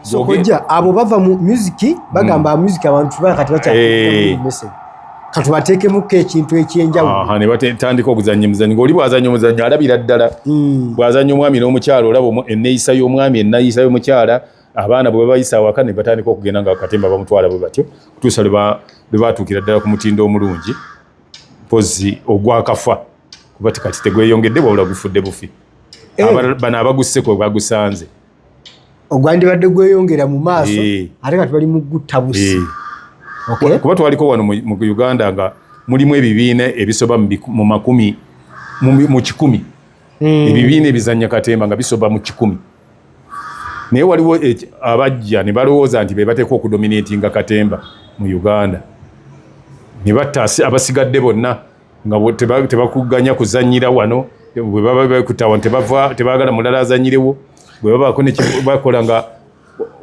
So kojja, abo bava mu music, bagamba music abantu baya kati bakya message, katubateekemuko ekintu ekyenjawulo. Aha, ne batandika okuzannya emizannyo, ng'oli bw'azannya omuzannyo alabira ddala. Bw'azannya omwami n'omukyala, olaba enneeyisa y'omwami, enneeyisa y'omukyala, abaana bwe babayisa awaka, ne batandika okugenda nga katemba bamutwala bwe batyo kutuusa lwe batuukira ddala ku mutindo omulungi, mpozi ogwakafa kuba kati tegweyongedde wabula gufudde bufi. Bano abagusse kwe bagusanze. Ogwandibadde gweyongera mu maaso, ate kati bali mu gutta busi. Okay. Kuba twaliko wano mu Uganda nga mulimu ebibiina ebisoba mu makumi, mu 100. Ebibiina ebizannya katemba nga bisoba mu 100, naye waliwo abajja ne balowooza nti be bateekwa okudominatinga katemba mu Uganda, ne batta abasigadde bonna nga tebakuganya kuzannyira wano. Bwe baba bakutta wano, tebaagala mulala azannyirewo. Bwe babaako ne bakola nga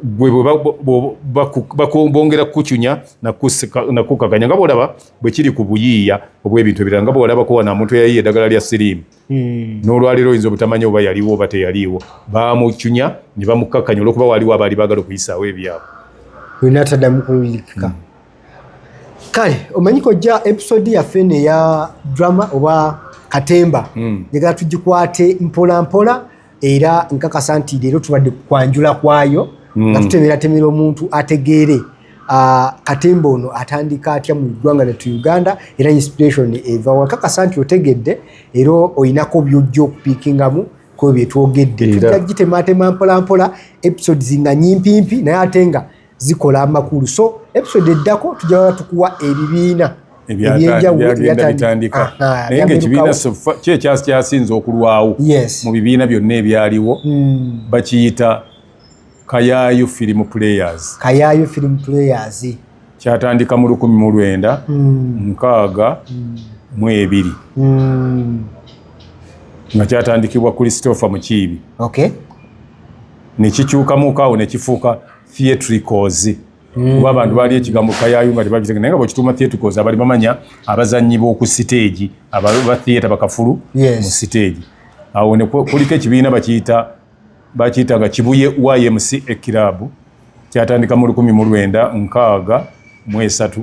gwe bwe bongera kukucunya nakukakanya, nga bwolaba bwe kiri ku buyiiya obw'ebintu ebirala, nga bwolabako wano omuntu eyayiya eddagala lya siriimu. N'olwaleero oyinza obutamanya oba yaliwo oba teyaliiwo. Bamucunya ne bamukakkanya olwokuba waliwo abaali baagala okuyisaawo ebyabwe. Olina taddamu kuwulikika. Kale omanyi kojja, episode yaffe eno eya drama oba katemba, njagala tugikwate mpola mpola, era nkakasa nti leero tubadde kwanjula kwayo nga tutemeratemera omuntu ategeere katemba ono atandika atya mu ggwanga lyattu Uganda, era inspiration eva wa. Nkakasa nti otegedde era oyinako byojja okupiikingamu ku byetwogedde. Tujja gitematema mpola mpola, episodes nga nyimpimpi naye ate nga zikola amakulu. So episode eddako tujja tukuwa ebibiina ebyenjawulo ebyagenda bitandika, naye nga ekibiina so ki kyasinze okulwawo mu bibiina byonna ebyaliwo, bakiyita Kayayu Film Players. Kayayu Film Players. Kyatandika mu 1962, nga kyatandikibwa Christopher Mukiibi. Nekikyukamuko awo nekifuuka Theatricals, kuba abantu baali ekigambo kayayu nga tebakitege, naye nga bwekituuma Theatricals, abali bamanya abazannyi b'oku siteegi, aba theatre, bakafulu mu siteegi. Awo ne kuliko ekibiina bakiyita nga Kibuye YMCA Club, kyatandika mu 1963.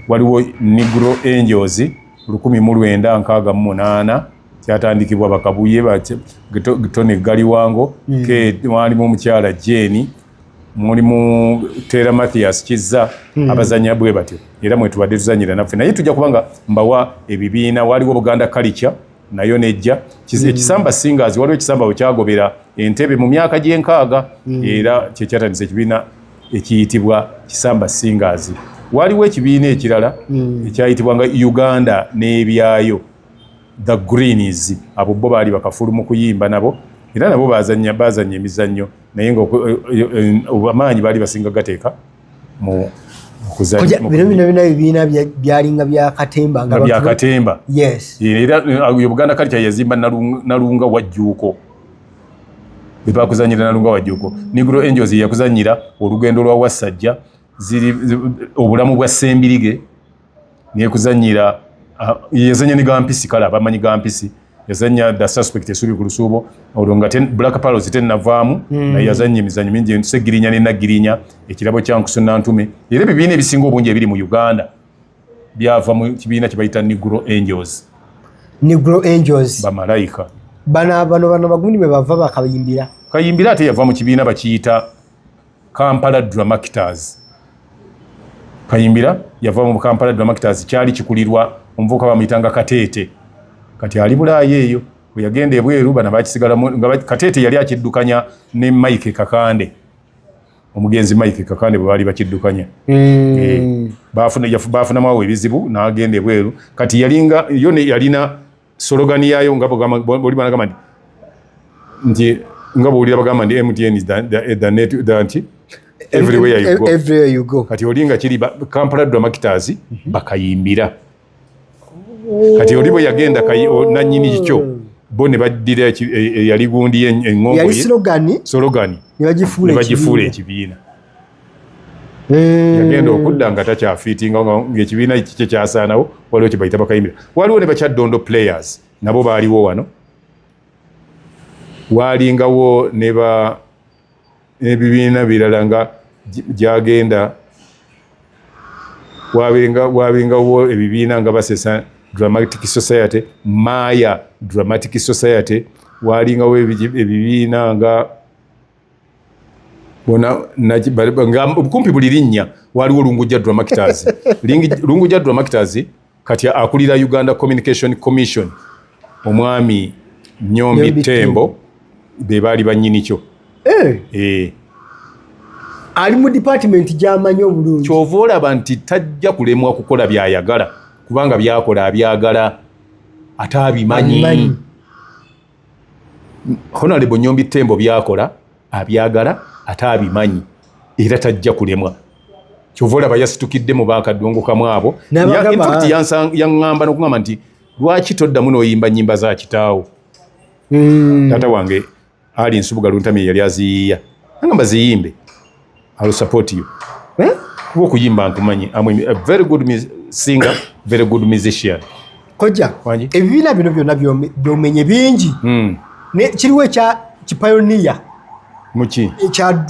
Waliwo Negro Angels, 1968, kyatandikibwa Bakabuye, Tony Galiwango, walimu omukyala Jane, mulimu Tera Mathias Kizza, abazanya bwe batyo, era mwe tubadde tuzanyira naffe. Naye tujja kubanga mbawa ebibiina. Waliwo Buganda Culture nayo nejja. Ekisamba Singers, waliwo ekisamba bwe kyagobera entebe mu myaka gy'enkaaga, era kyekyatandisa ekibiina ekiyitibwa Kisamba Singers. Waliwo ekibiina ekirala ekyayitibwanga Uganda n'ebyayo, The Greens. Abo bo baali bakafulu mu kuyimba nabo, era nabo bazanya emizannyo, naye nga amaanyi baali basinga gateeka mu kuzannya. Kojja, bino bino bina ebibiina byalinga bya katemba nga bya katemba. Era Buganda Culture yazimba Nalunga Wajjuuko, bebakuzanyira Nalunga Wajjuuko. Negro Angels yakuzanyira olugendo lwa Wasajja, ziri obulamu bwa Sembirige, nekuzanyira yazanya ne Gampisi. Kale abamanyi Gampisi, yazanya The Suspect, Esubi ku Lusuubo, olwo nga Black Pearls tennavaamu. Naye yazanya emizanyo mingi, Segirinya ne Nagirinya, Ekirabo kya Nkusu Nantume. Era ebibiina ebisinga obungi ebiri mu Uganda byava mu kibiina kye bayita Negro Angels. Negro Angels. Bamalayika. Bano bagundi bwe bava bakayimbira. Kayimbira ate yava mu kibiina bakiyita Kampala Dramactors. Kayimbira yava mu Kampala Dramactors, kyali kikulirwa omuvubuka bamuyitanga Kateete, kati ali Bulaaya eyo. Bwe yagenda ebweru, bana bakisigalamu nga Kateete yali akiddukanya ne Mike Kakande, omugenzi Mike Kakande, bwe baali bakiddukanya. Bafunamu awo ebizibu, n'agenda ebweru. Kati yalinga yo yalina slogan yaayo, nga boli banagamba nti nga bwowulira bagamba nti MTN is the net, nti everywhere you go. Everywhere you go. Kati oli nga kiri Kampala Dramactors, bakayimbira. Kati oli bwe yagenda nannyini kikyo, bo ne baddira eyali gundi eŋŋongo. Yali slogan. Slogan. Ne bagifuula. Ne bagifuula ekibiina. Yagenda okudda nga takyafiitinga, ng'ekibiina kikye kyasaanawo. Waliwo kye bayita bakayimbira, waliwo ne Bakyaddondo Players, nabo baaliwo wano. Waalingawo ne ba Ebibiina birala nga gyagenda wabengawo ebibiina nga Basesa Dramatic Society, Maya Dramatic Society, walingawo ebibiina nga bona nga kumpi buli linnya. Waliwo Lungujja Dramactors. Lungujja Dramactors kati akulira Uganda Communication Commission, omwami Nyombi Tembo, be baali bannyini kyo. Eh. Eh. Ali mu department gy'amanyi obulungi. Kyova olaba nti tajja kulemwa kukola byayagala, kubanga byakola abyagala ate abimanyi. Honorable Nyombi Tembo byakola abyagala ate abimanyi, era tajja kulemwa. Kyova olaba yasitukidde mu bakadongo kamu abo. In fact yaŋŋamba n'okugamba nti, "Lwaki toddamu n'oyimba nnyimba za kitaawo?" Taata wange Ali Nsubuga Luntami yali aziyiiya. Agamba, "Ziyimbe, I'll support you." Eh? Kuba okuyimba nkumanyi, I'm a very good singer, very good musician. Kojja, ebibiina bino byonna byomenye bingi. Kiriwo ekya kipayoniya? Muki?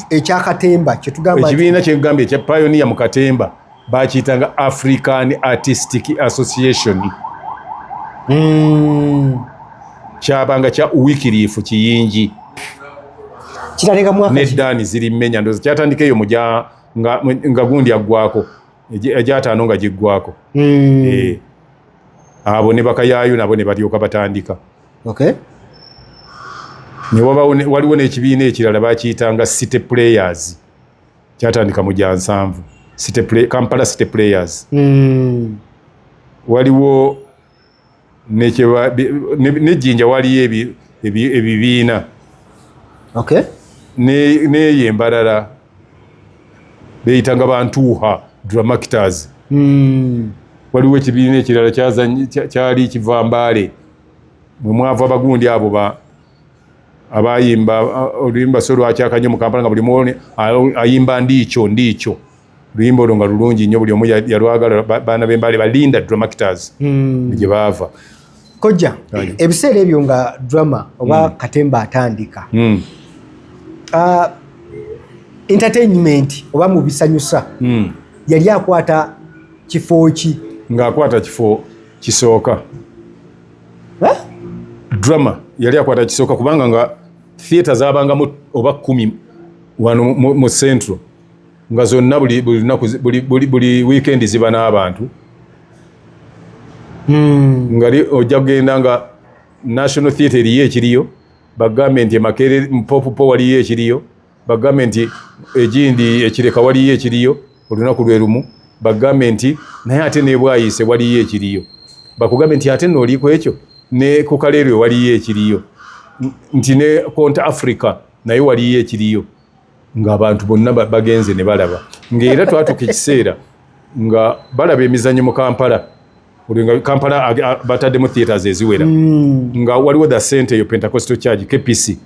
Ekyakatemba kyetugamba. Ekibiina kyegambye ekya pioneer mu katemba bakiyitanga African Artistic Association. Kyabanga kya Wycliffe Kiyingi. Kitandika mwaka? Neddaani ziri mmenya, ndowooza kyatandika eyo muja nga gundi aggwako, egyataano nga giggwako. Abo ne bakayaayo nabo ne balyoka batandika. Waliwo n'ekibiina ekirala bakiyitanga City Players, kyatandika mu gya 70, Kampala City Players. Waliwo nejjinja, waliyo ebibiina neyo embalala beyitanga Bantuuha Dramactors. Waliwo ekibiina ekirala kyali kiva Mbaale, mwe mwava abagundi abo abayimba oluyimba so lwakyaka nnyo mu Kampala, nga buli muoni ayimba "Ndiikyo ndiikyo". Luyimba olwo nga lulungi nnyo, buli omu yalwagala. Baana b'Embaale, Balinda Dramactors, gye baava. Kojja, ebiseera ebyo nga drama oba katemba atandika, entertainment oba mu bisanyusa, yali akwata kifo ki? Ng'akwata kifo kisooka. Eh? Drama yali akwata kisooka, kubanga nga theatre zabangamu oba 10 wano mu Central, nga zonna buli lunaku, buli weekend ziba n'abantu. Nga ojja kugenda nga National Theatre eriyo ekiriyo, bagambe nti Makerere Mpopupo waliyo ekiriyo, bagambe nti egindi ekireka waliyo ekiriyo olunaku lwe lumu, bagambe nti naye ate nebwayise waliyo ekiriyo, bakugambe nti ate nooliku ekyo ne ku Kaleerwe waliyo ekiriyo, nti ne Konta Africa naye waliyo ekiriyo, ng'abantu bonna bagenze ne balaba. Ng'era twatuuka ekiseera nga balaba emizannyo mu Kampala. Olwo nga Kampala bataddemu theatres eziwera. Nga waliwo the center eyo Pentecostal Church, KPC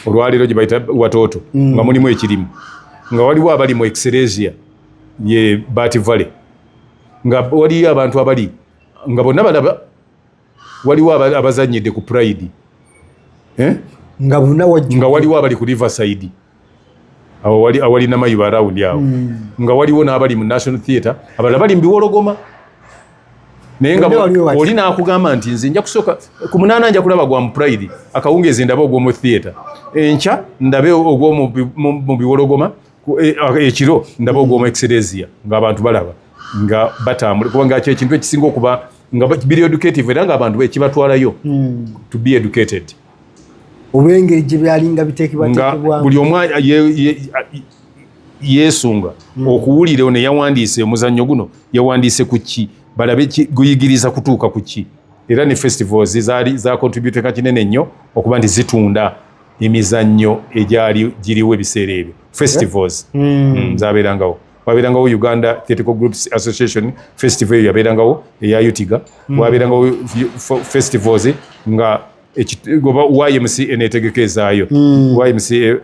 olwaleero gye bayita Watoto, nga mulimu ekirimu, nga waliwo abali mu Excelsia ye Bat Valley, nga waliyo abantu abali nga bonna balaba, waliwo abazanyidde ku Pride, eh? Nga bonna wajju. Nga waliwo abali ku Riverside awo awali Namayiba around awo. Nga waliwo n'abali mu National Theatre, abalala bali mu Biwologoma, naye nga Bonna waliwo bati. Oli n'akugamba nti, "Nze nja kusooka ku 8 nja kulaba gwa mu Pride, akawungeezi ndabe ogw'omu theatre, enkya ndabe ogw'omu mu Biwologoma, ekiro ndabe ogw'omu Excelsia." Ng'abantu balaba nga batambula, kubanga kyo ekintu ekisinga okuba nga biri educative, era ng'abantu ekibatwalayo to be educated. Olw'engeri gye byalinga Nga biteekebwateekebwamu. Buli omu yeesunga okuwulira ono yawandiise omuzannyo guno yawandiise ku ki, balabe guyigiriza kutuuka ku ki. Era ne festivals zaali zacontributinga kinene nnyo okuba nti zitunda emizannyo egyali giriwo ebiseera ebyo. Festivals zabeerangawo, wabeerangawo Uganda Theatrical Groups Association festival, eyo yabeerangawo eya UTIGA. Wabeerangawo festivals nga oba YMCA eneetegeka ezaayo, YMCA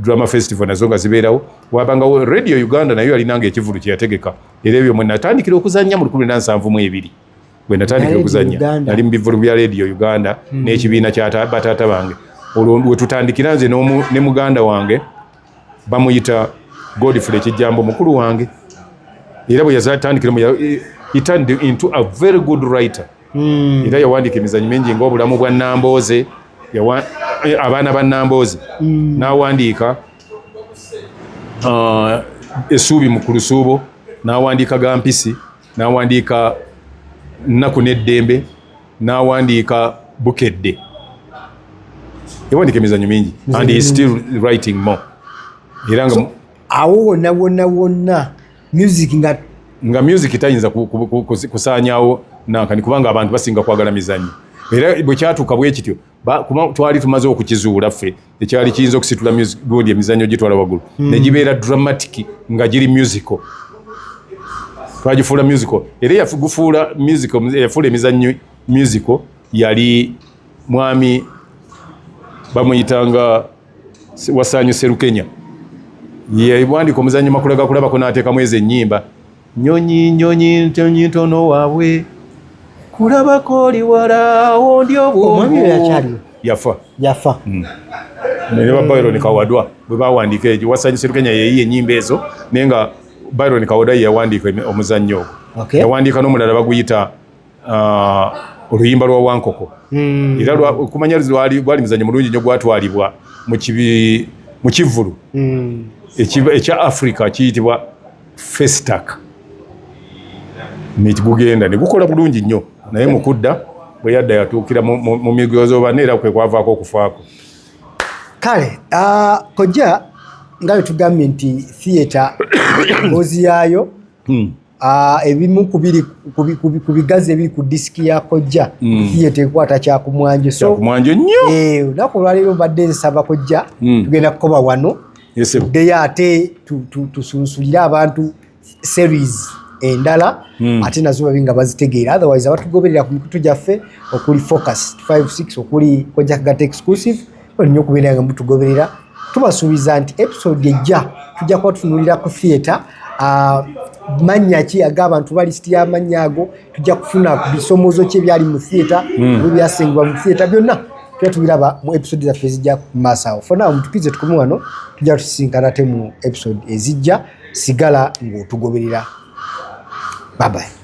drama festival nazo nga zibeerawo. Wabangawo Radio Uganda, nayo yalinanga ekivulu kyeyategeka. Era ebyo mwe natandikira okuzannya mu 1972, bwe natandikira Radio okuzannya. Uganda. Nali mu bivulu bya Radio Uganda n'ekibiina kya bataata bange. Olwo wetutandikira nze ne muganda wange. Bamuyita Godfrey Kijjambo, mukulu wange, era bwe yazatandikira, he turned into a very good writer. Era yawandiika emizanyo mingi nga Obulamu bwa Nambooze, Abaana ba Nambooze, n'awandiika Essuubi mu ku Lusuubo, n'awandiika Gampisi, n'awandiika Nnaku n'Eddembe, n'awandiika Bukedde. Yawandiika emizanyo mingi and he is still writing more, era nga Awo wonna wonna wonna music nga Nga music tayinza kusaanyaawo nankani, kubanga abantu basinga kwagala mizannyo. Era bwe kyatuuka bwe kityo, kuba twali tumaze okukizuula ffe ekyali kiyinza okusitula music, gundi emizannyo gitwala waggulu, ne gibeera dramatic nga giri musical. Twagifuula musical, era yagufuula musical, yafuula emizannyo musical yali mwami bamuyitanga Wasanyu Serukenya. Yawandika omuzannyo Makula Gakulabako, n'ateekamu ezo ennyimba: "Nyonyi nyonyi ntonyi ntono waabwe kulabako oli wala ondi." Omwami oyo akyaliwo? Yafa. Yafa. Ne ba Byron Kawadwa bwe bawandiika egyo, Wasanyu Serukenya yeyiye ennyimba ezo, naye nga Byron Kawadwa ye yawandiika omuzannyo ogwo. Yawandiika n'omulala baguyita Oluyimba lwa Wankoko. Era okumanya gwali muzannyo mulungi nnyo, gwatwalibwa mu kivvulu ekya Africa kiyitibwa Festac, nekigugenda ne gukola bulungi nnyo. Naye mu kudda, bwe yadda yatuukira mu migozo banne, era kwe kwavaako okufaako. Kale, kojja, nga bwe tugambye nti theatre emboozi yaayo, ebimu ku bigazi ebiri ku disiki ya kojja, theatre ekwata kyakumwanjo. So Kyakumwanjo nnyo. Olunaku olwaleero mbadde nsaba kojja, tugenda kukoba wano. Yes, sir. Tuddeyo ate tusunsulire abantu series endala, ate nazo babi nga bazitegeera. Otherwise, abatugoberera ku mikutu gyaffe okuli Focus 56, okuli Kojja Kagatta Exclusive, olina okubeera nga mutugoberera. Tubasuubiza nti episode ejja tujja kuba tutunulira ku theatre, mannya ki ag'abantu ba lisiti y'amannya ago, tujja kufuna bisomozo ki ebyali mu theatre, oba ebyasengebwa mu theatre. Byonna tujja tubiraba mu episode zaffe ezijja mu maaso awo. For now, mutukirize tukome wano, tujja tusisinkana ate mu episode ezijja. Sigala ng'otugoberera. Bye bye.